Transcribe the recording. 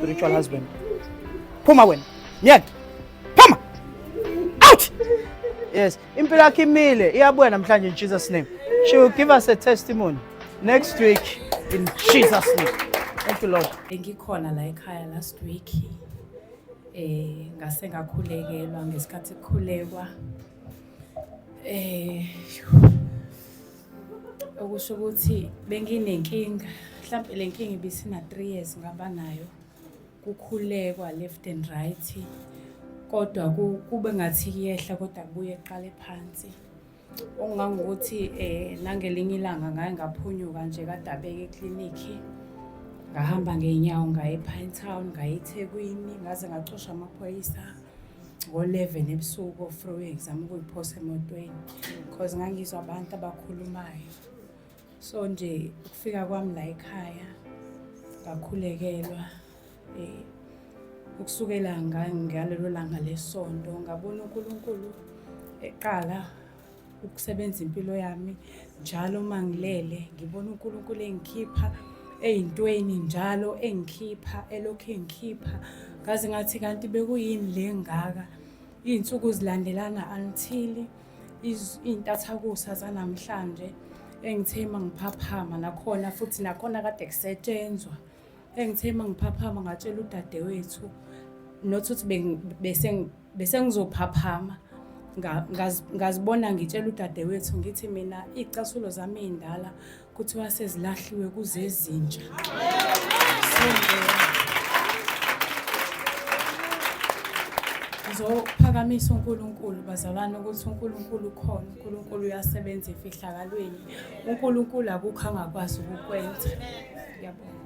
spiritual husband. Phuma wena. Myeke. Phuma. Out. Yes, impilo yakhe imile, iyabuya namhlanje in Jesus name. She will give us a testimony next week in Jesus name. Thank you Lord. Bengikhona la ekhaya last week. Ngase ngakhulekelwa ngesikhathi kukhulekwa. Okusho ukuthi benginenkinga mhlampe le nkinga ibisina 3 years ngaba nayo kukhulekwa left and right kodwa kube ngathi kuyehla kodwa kubuye kuqale phansi okungangokuthi nangelinye ilanga ngaye ngaphunyuka nje kade abeke eklinikhi ngahamba ngey'nyawo ngaye ePinetown ngaye eThekwini ngaze ngacosha amaphoyisa ngo-11 ebusuku ofreeway ngizama ukuyiphosa emotweni because ngangizwa abantu abakhulumayo. So nje ukufika kwami la ekhaya ngakhulekelwa ukusukela ngalelo langa lesonto ngabona uNkulunkulu eqala ukusebenza impilo yami njalo uma ngilele ngibona uNkulunkulu engikhipha ey'ntweni njalo engikhipha elokhu engikhipha ngaze ngathi kanti bekuyini le ngaka iy'nsuku zilandelana until iy'ntathakusa zanamhlanje engithe uma ngiphaphama nakhona futhi nakhona kade kusetshenzwa engithe uma ngiphaphama ngatshela udadewethu not ukuthi bese ngizophaphama ngazibona ngitshela udadewethu ngithi mina iy'cathulo zami ey'ndala kuthiwa sezilahliwe kuzezintsha. Ngizophakamisa uNkulunkulu bazalwane ukuthi uNkulunkulu ukhona, uNkulunkulu uyasebenza emfihlakalweni, uNkulunkulu akukho angakwazi ukukwenza. Ngiyabonga.